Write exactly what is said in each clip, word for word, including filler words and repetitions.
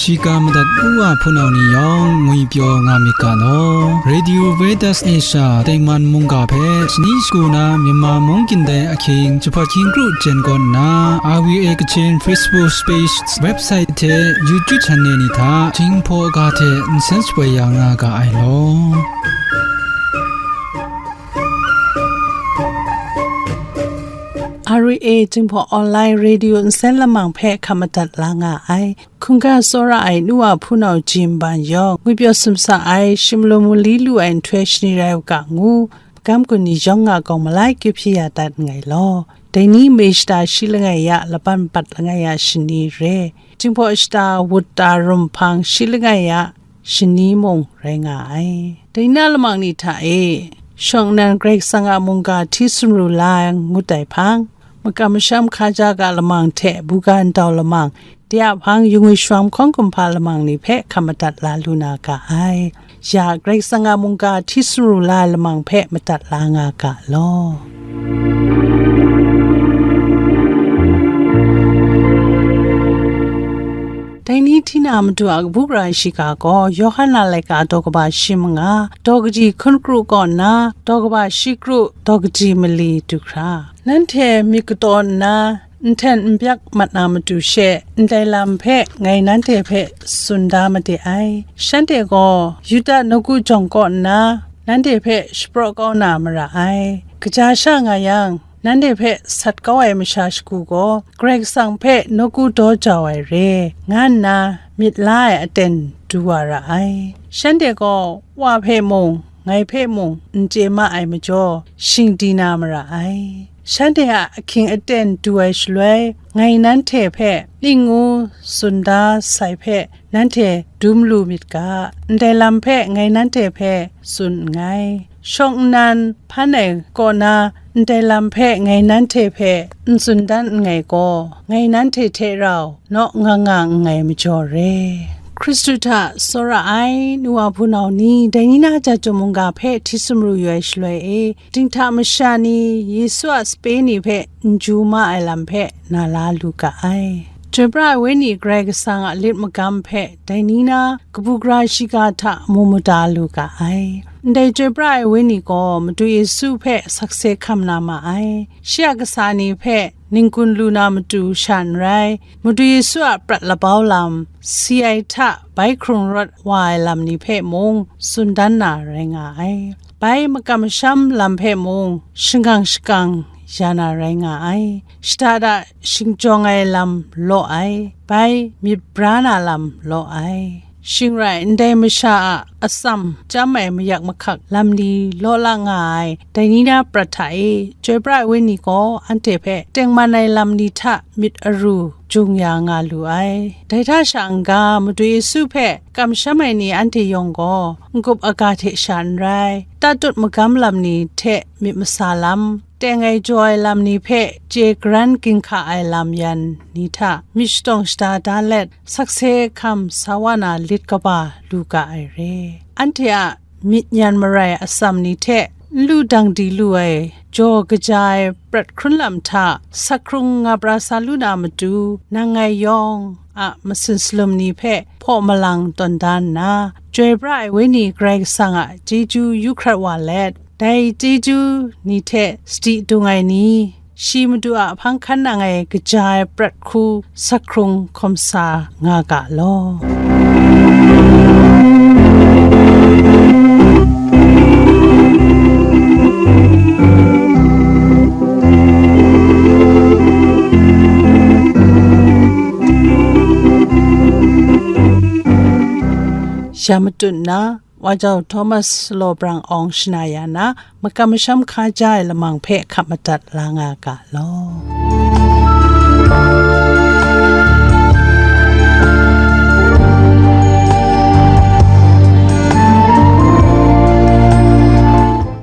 Shika madat u wa hpunau ni yawng ngwipyaw nga myit ga law. Radio Veritas Asia tengman mungga hpe shani shagu na Myanmar mung kyin dai ahkying jahpawt hkying kru jen kaw nna, R V A Kachin Facebook page, website hte YouTube channel ni hta Jinghpaw ga hte nsen shapoi ya nga ga ai law. R V A Jinghpaw Online Radio nsen lamang hpe hkap madat la nga ai. Hkungga tsawra ai nu wa hpunau jim ban yawng, ngwipyaw sumsa ai, shim lu mu li lu ai nhtoi shani rai u ga ngu, magam gun ni yawng nga kawng malai kyu hpyi ya dat nngai law. Dai ni me shata shi langai ya, laban bat langai ya shani re. Jinghpaw shata wut ta rum hpang shi langai ya, shani mung rai nga ai. Dai na lamang ni hta e, shawng nnan Karai Kasang a mungga hti sumru la ngut ai hpang, makam masham hkaja ga lamang hte buga ndau lamang, de a hpang yungwi shawm hkawng kumhpa lamang ni hpe hkap madat la lu na ga ai. Ya Karai Kasang a mungga hti sumru la ai lamang hpe madat la nga ga law. Dai ni hti na Madu a kabu gara shiga gaw, Yawhan a laika daw kaba shi manga, daw kaji hkun kru kaw nna, daw kaba shi kru, daw kaji mali du hkra. Nanhte myit kataw nna, nhten n byak mat na matu she, ndai lam hpe ngai nanhte hpe tsun da made ai. Shanhte gaw Yuda nawku jawng kaw nna, nanhte hpe shapraw kau na mara ai. Kaja sha nga yang, nanhte hpe sat kau ai masha shagu gaw, Karai Kasang hpe nawku daw jau ai re, nga nna myit la ai aten du wa ra ai. Shanhte gaw Wa hpe mung, ngai hpe mung, n chye ma ai majaw, shing di na mara ai. Shanhte a ahkying aten du ai shaloi, ngai nanhte hpe ning ngu tsun da sai hpe, nanhte dum lu myit ga, ndai lam hpe ngai nanhte hpe tsun nngai. Shawng nnan hpan ai kaw na ndai lam hpe ngai nanhte hpe n tsun dan nngai gaw, ngai nanhte hte rau naw nga nga nngai majaw re. Hkristu hta tsawra ai nu wa hpunau ni, dai ni na Jahtum mungga hpe hti sumru yu ai shaloi e, dinghta masha ni Yesu a sape ni hpe n ju ma ai lam hpe na la lu ga ai. Chyoi pra ai Wenyi Karai Kasang a lit magam hpe dai ni na kabu gara shiga hta mu mada lu ga ai. Ndai chyoi pra ai Wenyi gaw Madu Yesu hpe sakse hkam na ma ai. Shi a kasa ni hpe ninggun lu na matu sha n rai, Madu Yesu a prat labau lam, si ai hta bai hkrung rawt wa ai lam ni hpe mung tsun dan na rai nga ai. Bai makam masham lam hpe mung shangang shakang ya na rai nga ai. Shada da shingjawng ai lam law ai, bai myit bra na lam law ai. Shing rai, ndai masha a atsam chyam ai mayak mahkak lam ni law la nga ai, dai ni na prat hta e, Chyoi pra ai Wenyi gaw anhte hpe tengman ai lam ni hta myit aru jung ya nga lu ai. Dai hta sha n-ga, Madu Yesu hpe kamsham ai ni anhte yawng gaw, n-gup aga hte sha n rai, tatut magam lam ni hte myit masa lam, teng ai jaw ai lam ni hpe chye karan ginhka ai lam yan ni hta myit shatawng shada da let, sakse hkam sa wa na lit kaba lu ga ai re. Anhte a myit nyan marai atsam ni hte n lu dang di lu ai jaw kaja ai prat hkrun lam hta, sakhkrung nga pra sa lu na matu, nang ngai yawng a masin salum ni hpe hpaw malang tawn da nna, Chyoi pra ai Wenyi Karai Kasang a chyeju yu hkrat wa let, dai chyeju ni hte sadi dung ai ni, shi Madu a hpang hkan nang ai kaja ai prat hku sakhkrung hkawm sa nga ga law. Ya matut nna, Wa jau Thomas Law Brang Awng shana ya na, makam masham hkaja ai lamang hpe hkap madat la nga ga law.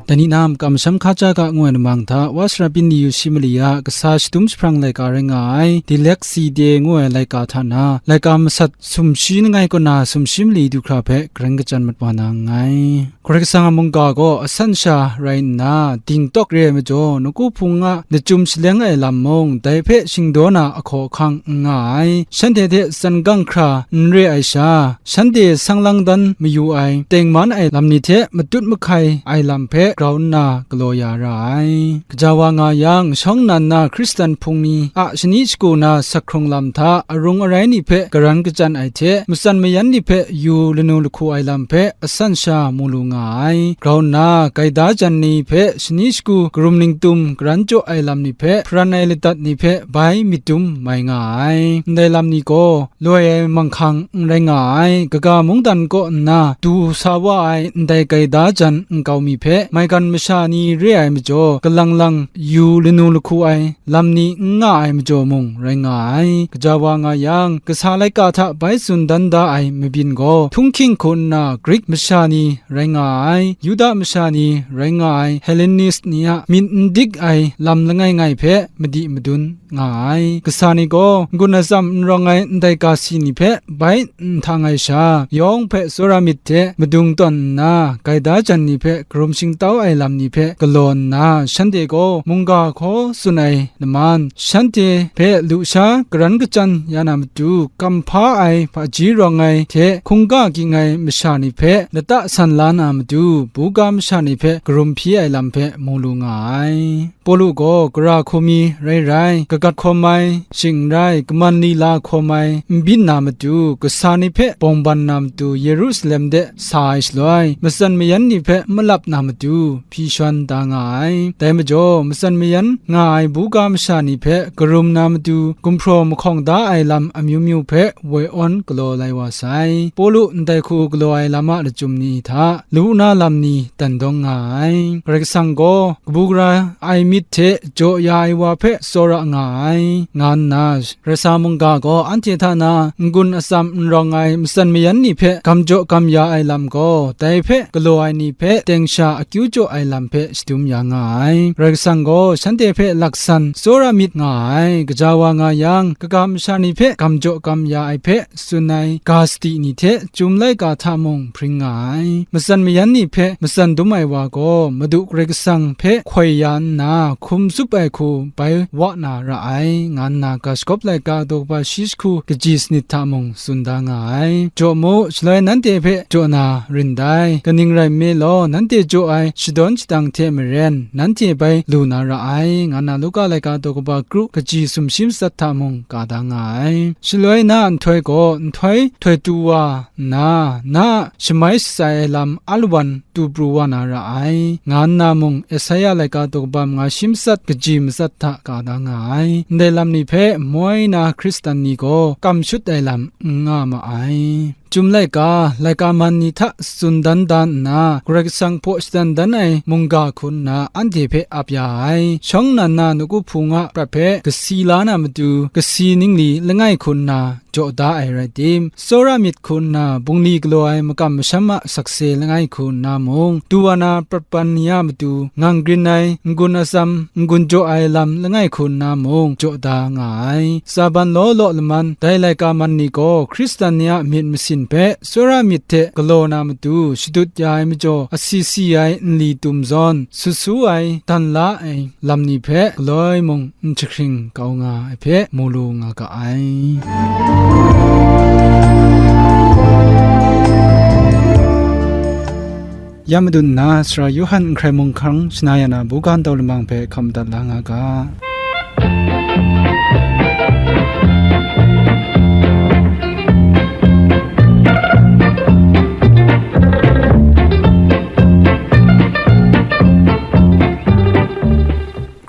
Dai ni na makam masham hkaja ga ngu ai lamang hta, Wa sara byin ni yu shi mali a kasa shadum jahprang laika rai nga ai, Dilek Side ngu ai laika hta na, laika masat sumshi langai kaw na sumshi mali du hkra hpe, karan kachyan mat wa na nngai. Karai Kasang a mungga gaw asan sha rai nna, dingtawk re ai majaw, nawku hpung a lachyum shaleng ai lam mung, dai hpe shingdaw na ahkaw ahkang n nga ai. Shanhte hte tsan gang hkra n re ai sha, shanhte sang lang dan mayu ai, tengman ai lam ni hte matut mahkai ai lam hpe grau nna galaw ya ra ai. Gaja wa nga yang, shawng nnan na Hkristan hpung ni a shani shagu na sak hkrung lam hta arung arai ni hpe karan kachyan ai hte, matsan mayan ni hpe yu lanu lahku ai lam hpe asan sha mu lu nga ai. Grau nna, gaida jan ni hpe shani shagu karum ningtum karan jaw ai lam ni hpe, hparan ai ladat ni hpe bai myit dum mai nga ai. Ndai lam ni gaw loi ai manghkang n rai nga ai. Kaga mungdan kaw nna du sa wa ai ndai gaida jan nkau mi hpe, maigan masha ni re ai majaw, kalang lang yu lanu lahku ai lam ni n nga ai majaw mung rai nga ai. Gaja wa nga yang, kasa laika hta bai tsun dan da ai mabyin gaw, htunghking hku nna Grik masha ni rai nga ai, Yuda masha ni rai nga ai, Hellenis ni a myit n dik ai lam langai ngai hpe madi madun nga ai. Kasa ni gaw n-gun atsam n rawng ai ndai ga si ni hpe bai n htang ai sha, yawng hpe tsawra myit hte madung tawn nna, gaida jan ni hpe karum shingtau ai lam ni hpe galaw nna, shanhte gaw mungga hkaw tsun ai laman, shanhte hpe lusha karan kachyan ya na matu, kamhpa ai hpaji rawng ai hte hkungga ging ai masha ni hpe lata san la na matu, buga masha ni hpe karum hpyi ai lam hpe mu lu nga ai. Pawlu gaw gara hku mi rai rai, kagat hkawm ai, shing n rai, kaman lila hkawm ai, n byin na matu, kasa ni hpe bawng ban na matu, Yerusalem de sa ai shaloi, matsan mayan ni hpe malap na matu, hpyi shawn da nga ai. Dai majaw, matsan mayan nga ai buga masha ni hpe karum na matu, gumhpraw mahkawng da ai lam amyu myu hpe woi awn galaw lai wa sai. Pawlu ndai hku galaw ai lam a lachyum ni hta, lu na lam ni dan dawng nga ai. Karai Kasang gaw kabu gara ai myit hte jaw ya ai wa hpe tsawra nga ai, nga nna, Rai sa mungga gaw anhte hta na n-gun atsam n rawng ai matsan mayan ni hpe gam jaw gam ya ai lam gaw, dai hpe galaw ai ni hpe teng sha akyu jaw ai lam hpe shadum ya nga ai. Karai Kasang gaw shanhte hpe laksan tsawra myit nga ai. Gaja wa nga yang, kaga masha ni hpe gam jaw gam ya ai hpe tsun ai ga sadi ni hte, Chyum laika hta mung hpring nga ai. Matsan mayan ni hpe matsan dum ai wa gaw, Madu Karai Kasang hpe hkoi ya nna, hkum tsup ai hku bai wa na ra ai, nga nna ga shagawp laika daw kaba shi jahku kaji sanit hta mung tsun da nga ai. Jaw mu, shaloi nanhte hpe jaw na rin dai. Kaning rai nme law, nanhte jaw ai shadawn shadang hte maren, nanhte bai lu na ra ai, nga nna Luka laika daw kaba kru kaji sumshi matsat hta mung ka da nga ai. Shaloi na nhtoi gaw, nhtoi htoi tu wa nna, na a shamai shatsai ai lam alawan tu pru wa na ra ai, nga nna mung Esaia laika daw kaba manga shi matsat kaji matsat hta ka da nga ai. Ndai lam ni hpe moi na Hkristan ni gaw kam shut ai lam n nga ma ai. Chyum laika, laika man ni hta tsun dan da nna, Karai Kasang hpaw shadan dan ai mungga hku nna anhte hpe ap ya ai. Shawng nnan na nawku hpung a prat hpe kasi la na matu, kasi ningli langai hku nna jaw da ai rai tim, tsawra myit hku nna bungli galaw ai makam masham a sakse langai hku nna mung, du wa na prat ban ni a matu ngang grin ai n-gun atsam n-gun jaw ai lam langai hku nna mung jaw da nga ai. Tsa ban law law laman dai laika man ni gaw Hkristan ni a myit masin hpe tsawra myit hte galaw na matu shadut ya ai majaw, asi si ai nli tum zawn, sut su ai, dan la ai lam ni hpe galoi mung n jahkring kau nga ai hpe mu lu nga ga ai. Ya madun nna, Sara Yawhan n hkrai mung hkang shana ya na buga ntau lamang hpe hkam dat la nga ga.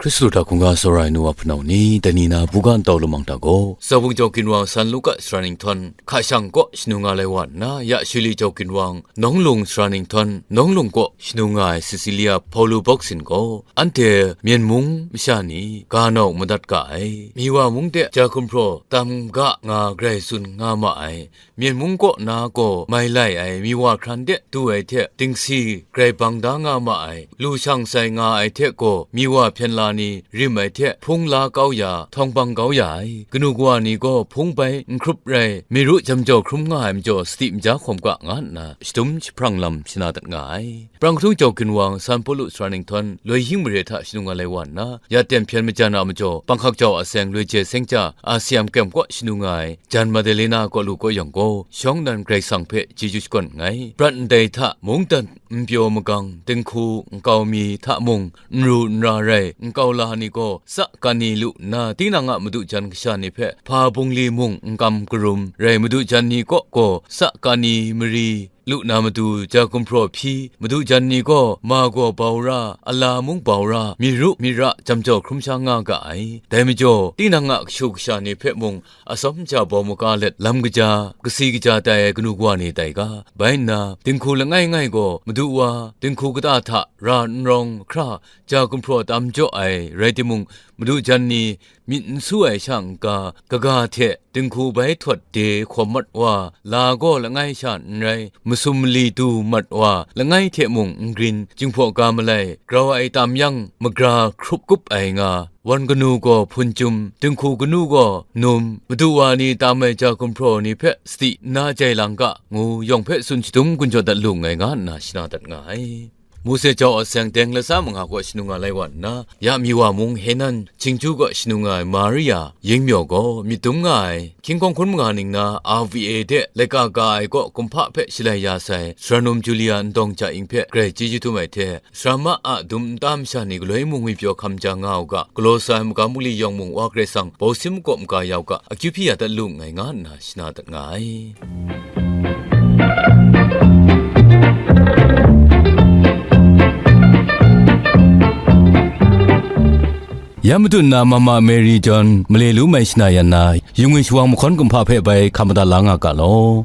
Hkristu hta hkungga tsawra ai nu wa hpunau ni, dai ni na buga ntau lamang hta gaw, Zawung jau ginwang San Luka sara ninghtawn, hka shang kaw shanu nga lai wa nna, ya Shili jau ginwang Nawng-lung sara ninghtawn, Nawng-lung kaw shanu nga ai Cecilia Paulu Boksin gaw, anhte Myen mung masha ni ga nau madat ga ai, Miwa mung de ja gumhpraw tam ga nga grai tsun nga ma ai, Myen mung kaw na gaw mai lai ai Miwa hkran de du ai hte dingsi grai bang da nga ma ai, lu shang sai nga ai hte gaw Miwa hpyen la ni rim ai hte hpung la kau ya, htawng bang kau ya ai, kanu kawa ni gaw hpung bai n hkrup rai, mi ru jam jaw hkrum nga ai majaw sadi maja hkawm ga nga nna shadum jahprang lam shana dat nga ai. Prang htung jau ginwang San Pawlu sara ninghtawn, loi hing mare hta shanu nga lai wa nna, ya ten hpyen majan a majaw, panghkak jau a seng loi je seng ja, a sayam kem kaw shanu nga ai, jan Madalena kaw lu kaw yawng gaw, shawng nnan Karai Kasang hpe chyeju shakawn nngai. Prat ndai hta mungdan n pyaw magang, dinghku nkau mi hta mung, n ru n ra rai, nkau la ni gaw, sa ka ni lu nna, tinang a madu jan kasha ni hpe, hpa bungli mung n kam karum rai, madu jan ni kaw gaw, sa ka ni mari, lu na matu, ja gumhpraw hpyi, madu jan ni gaw ma gaw bau ra, ala mung bau ra, mi ru mi ra jam jaw hkrum sha nga ga ai. Dai majaw, tinang a kashu kasha ni hpe mung atsawm ja bau maga let lam kaja, kasi kaja tai ai kanu kawa ni tai ga. Bai nna, dinghku langai ngai gaw, madu wa, dinghku kata hta ra n rawng hkra, ja gumhpraw tam jaw ai, rai timung, madu jan ni, myit n su ai sha n-ga, kaga hte dinghku bai htawt de hkawm mat wa, la gaw langai sha n rai, masum mali du mat wa, langai hte mung n grin, jinghpaw ga malai, grau ai tam yang magra hkrup kup ai nga, wan kanu gaw hpun chyum, dinghku kanu gaw num, madu wa ni tam ai ja gumhpraw ni hpe sadi nna jai lang ga, ngu yawng hpe tsun shadum gun jaw dat lu nngai nga nna shana dat nga ai. Mose jau a seng teng latsa manga kaw shanu nga lai wa nna, ya Miwa mung Henan, Chingju kaw shanu nga ai Maria, yingmyaw gaw myit dum nga ai, hkying hkawng hkun manga ning na R V A de laika ka ai kaw kumhpa hpe shalai ya sai, sara num Julia ndawng ja ing hpe grai chyeju dum ai hte, sara ma a dum nta masha ni galoi mung ngwipyaw hkam ja nga u ga, galaw sa ai magam mali yawng mung Wa Karai Kasang bau sim kaw maga ya u ga, akyu hpyi ya dat lu nngai nga nna shana dat nga ai. Ya Madu nna Mama Mary John male lu mai shana yan na, yu ngwi shawang mahkawn kumhpa hpe bai hkam madat la nga ga law.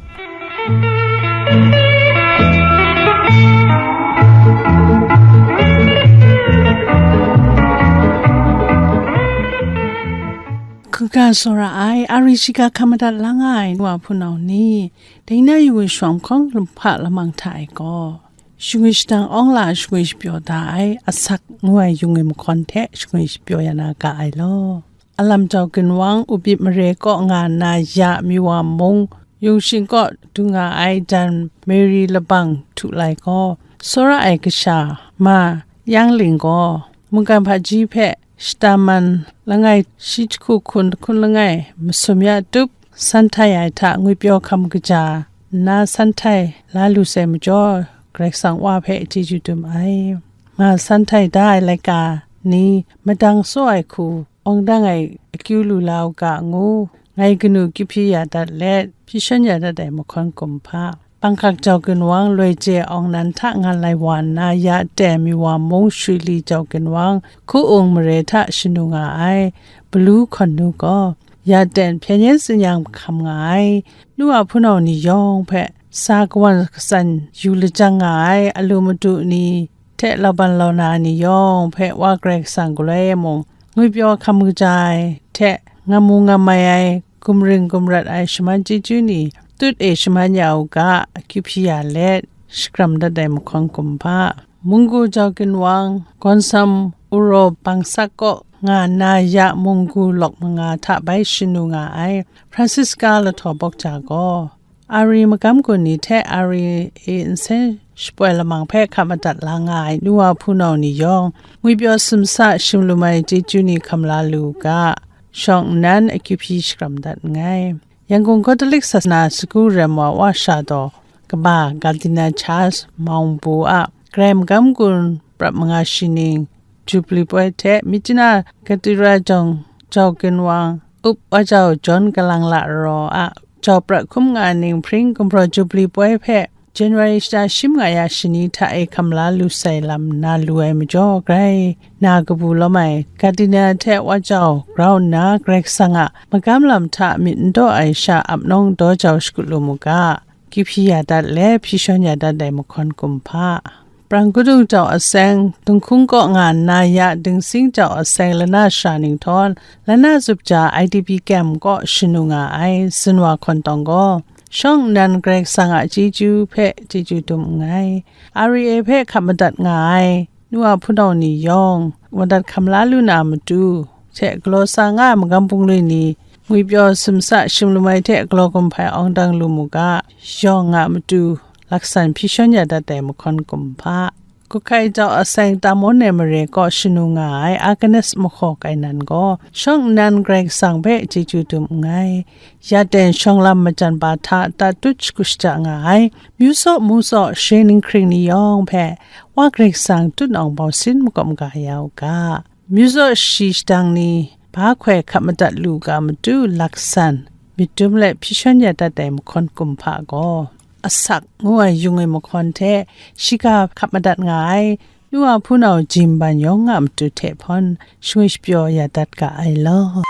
Hkungga tsawra ai, ari shiga hkam madat la nga ai nu wa hpunau ni, dai na yu ngwi shawang mahkawn kumhpa lamang hta e gaw, shingwi shadang awng la shingwi shapyaw da ai, asak ngu ai yu ngwi mahkawn hte shingwi shapyaw ya na ga ai law. Alam jau ginwang, Ubit mare kaw nga nna ya Miwa mung, Yung Shing kaw du nga ai jan Mary labang htu lai gaw, tsawra ai kasha ma Yang Ling gaw, mungkan hpaji hpe shata man langai shi jahku hkun hkun langai masum ya tup, san htai ai hta ngwipyaw hkam kaja nna san htai la lu sai majaw, Karai Kasang Wa hpe chyeju dum ai. Ma san htai da ai laika ni madang tsaw ai hku, awng dang ai akyu lu la u ga ngu, ngai kanu kyu hpyi ya dat let, hpyi shan ya dat ai mahkawn kumhpa, panghkak jau ginwang loi je awng nan hta nga lai wa nna, ya ten Miwa mung Shili jau ginwang, Hku-ung mare hta shanu nga ai, Balu hkawn nu gaw, ya ten hpyen yen tsin yang hkam nga ai, nu wa hpunau ni yawng hpe, sa kawan katsan yu lajang nga ai, alu madu ni, hte lauban launa ni yawng hpe Wa Karai Kasang galoi e mung, ngwipyaw hkam kaja ai hte, ngam mu ngam mai ai, gumring gumrat ai shaman chyeju ni, tut e shaman ya u ga, akyu hpyi ya let, shakram dat ai mahkawn kumhpa, Munggu jau ginwang, Gawnsam Uro Bangsak kaw nga nna ya Munggu lawk manga hta bai shanu nga ai, Francisca lahtaw bawk ja gaw, Ari magam gun ni hte Ari e nsen shapoi lamang hpe hkap madat la nga ai nu wa hpunau ni yawng, ngwipyaw sumsa shim lum ai chyeju ni hkam la lu u ga, shawng nnan akyu hpyi shakram dat nngai. Yangon Katolik sasana sagu rem wa wa sha taw, kaba Cardinal Charles Maung Pu a Karai magam gun prat manga shi ning, Jubli poi hte Myitkyina Cathedral jawng jau ginwang, up wa jau John Kalang La Raw a jau prat hkum nga ning hpring gumhpraw Jubli poi hpe January shata shim nga ya shani hta e hkam la lu sai lam nna lu ai majaw, grai na kabu lawm ai Cardinal hte Wa Jau grau nna Karai Kasang a magam lam hta myit n daw ai sha ap nawng daw jau shakut lu mu ga, kyu hpyi ya dat let hpyi shawn ya dat ai mahkawn kumhpa. Prang kudung jau aseng, Dinghkung kaw nga nna ya Dingsing jau aseng lana sara ninghtawng, lana zup ja I D P camp kaw shanu nga ai Zinwa Hkawn Tawng gaw, shawng nnan Karai Kasang a chyeju hpe chyeju dum nngai. R E A hpe hkap madat nga ai nu a hpunau ni yawng, madat hkam la lu na matu hte galaw sa nga ai magam bungli ni, ngwipyaw sumsa shim lu mai hte galaw gumhpai awng dang lu mu ga, yawng nga matu laksan hpyi shawn ya dat ai mahkawn kumhpa. Kuhkai jau aseng Tamon ai mare kaw shanu nga ai Agnes mahkaw kainan gaw, shawng nnan Karai Kasang hpe chyeju dum nngai. Ya ten shawng lam majan ba hta tatut shagu shaja nga ai, myu saw mu saw, share ninghkring ni yawng hpe Wa Karai Kasang tutnawng bau sin makawp maga ya u ga. Myu saw shi shadang ni, ba hkoi hkap madat lu ga matu laksan, myit dum let hpyi shawn ya dat ai mahkawn kumhpa gaw, Asak ngu ai yung ai mahkawn hte shiga hkap madat nga ai nu a hpunau Jimban yawng a matu hte hpawn shangwi shapyaw ya dat ga ai law.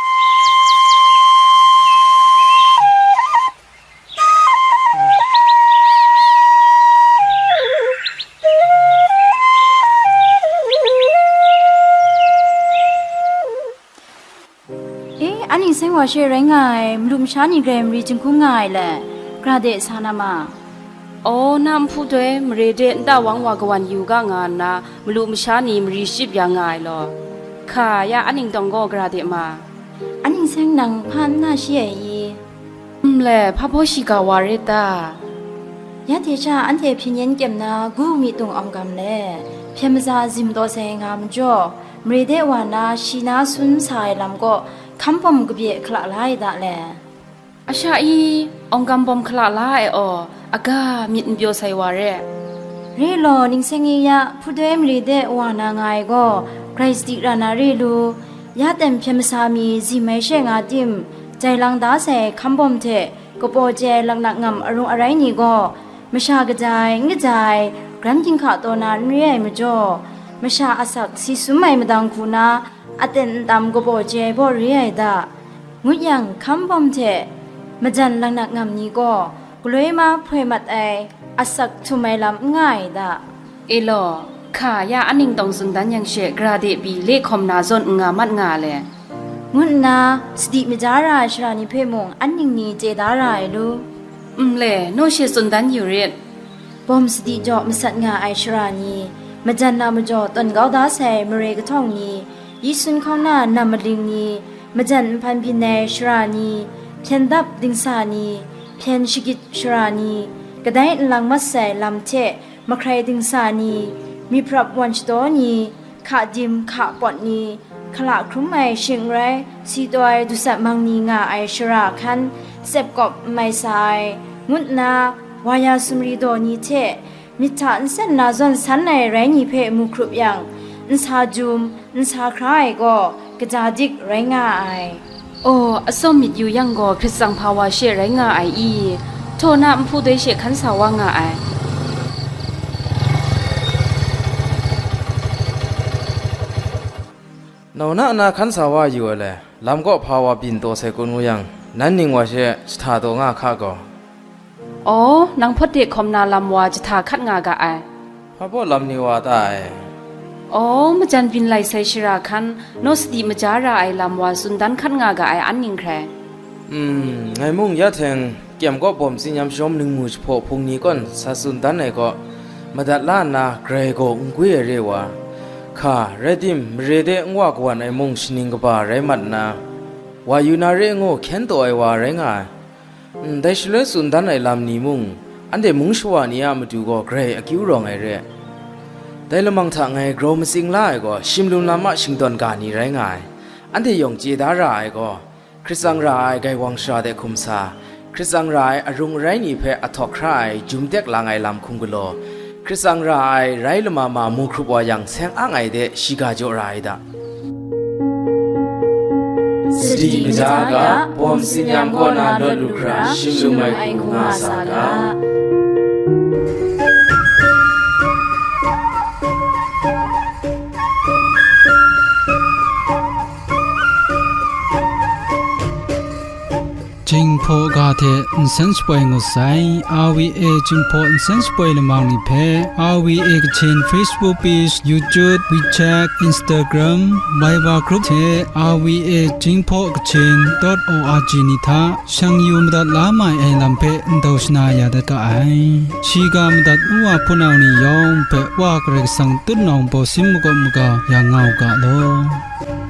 E, anhte seng wa she rai nga ai, malu masha ni grai mari jinghkung nga ai le, gra de sa na ma. Aw, na nhpu doi mare de nta wang wa kawan yu ga nga nna, malu masha ni mari ship ya nga ai law. Hka ya, anhte tawng gaw gra de ma. Anhte seng nang hpa n na shi ai i? Nle, hpa baw shiga wa rit ta? Ya hte sha anhte hpyen yen kyem na gu mi tung awng gam le, hpyen maza zim taw sai nga majaw, mare de wa na shi na sun sa ai lam kaw hkam bawm kabye hkala la ai da le. Asha i, awng gam bawm hkala la ai aw, aga myit n pyaw sai wa re. Re law, ningseng e ya, hpudoi mare de wa na nga ai gaw, grai sadi ra na re lu, ya ten hpyen masa mi zim ai she nga tim, jai lang da sai hkam bawm hte, kapaw chye ai laknak ngam arung arai ni gaw, masha kaja ai, n kaja ai, garam ginhka taw na n re ai majaw, masha asak si sum ai madang hku na, aten ntam kapaw chye ai baw re ai da. Ngut yang, hkam bawm hte majan laknak ngam ni gaw, galoi ma hpoi mat ai, asak htum ai lam n nga ai da. E law, hka ya anhte tawng tsun dan yang she, gra de pyi le hkawm na zawn n nga mat nga le. Ngu nna, sadi maja ra ai shara ni hpe mung an ning ni chye da ra ai lu? Nle, naw she tsun dan yu rit. Bawm sadi jaw masat nga ai shara ni, majan na majaw tawn kau da sai mare kahtawng ni, yi sun hkauna nam maling ni, majan nhpan byin ai shara ni, hpyen dap dingsa ni, hpyen shagit shara ni, kadai nlang mat sai lam hte mahkrai dingsa ni, myiprap wan shadaw ni, hka dim hka pawt ni, hkala hkrum ai shing n rai, si taw ai dusat mang ni nga ai shara hkan, sep kawp n mai sa ai, ngut nna, wa ya sumri daw ni hte, myit hta nsen na zawn san ai rai ni hpe mu hkrup yang, nsa jum, nsa hkra ai gaw, kaja dik rai nga ai. Aw, atsawm myit yu yang gaw, Hkrit tsang hpa wa she rai nga ai i? Htaw na nhpu doi she hkan sa wa nga ai. Nau na na hkan sa wa yu ai le, lam kaw hpa wa byin taw sai kun ngu yang, nan ning wa she jahta taw nga hka gaw. Aw, nang hpawt de hkawm na lam wa jahta hkat nga ga ai. Hpa baw lam ni wa ta ai? Aw, majan byin lai sai shara hkan, naw sadi maja ra ai lam wa tsun dan hkat nga ga ai an ning hkrai. Mm, ngai mung ya hteng kyem kaw bawm tsinyam shawm ningmu jahpaw hpung ni kawn sa tsun dan ai kaw, madat la nna grai gaw n gwi ai re wa. Hka, rai tim, mare de n wa kawan ai mung shaning kaba rai mat nna, wa yu na re ngu hkyen taw ai wa rai nga ai. Ndai shaloi tsun dan ai lam ni mung, anhte mung shawa ni a matu gaw grai akyu rawng ai re. Dai lamang hta ngai grau matsing la ai gaw, shimlum lam a shingdawn ga ni rai nga ai. Anhte yawng chye da ra ai gaw, Hkrit tsang ra ai gaiwang shara de hkum sa, Hkrit tsang ra ai arung arai ni hpe ahtawk hkra ai jum tek lang ai lam hkum galaw, Hkrit tsang ra ai rai lama ma mu hkrup wa yang seng ang ai de shiga jaw ra ai da. Sadi maja ga, bawm tsinyam kaw na lawt lu hkra, shimlum ai hku nga sa ga. hte nsen shapoi ngut sai. R V A Jinghpaw nsen shapoi lamang ni hpe R V A Kachin Facebook page, YouTube, WeChat, Instagram, Viber group hte R V A Jinghpaw Kachin dot O R G ni hta shang yu madat la mai ai lam hpe ndau shana ya dat ga ai. Shiga madat u wa hpunau ni yawng hpe Wa Karai Kasang tutnawng baw sin makawp maga ya nga u ga law.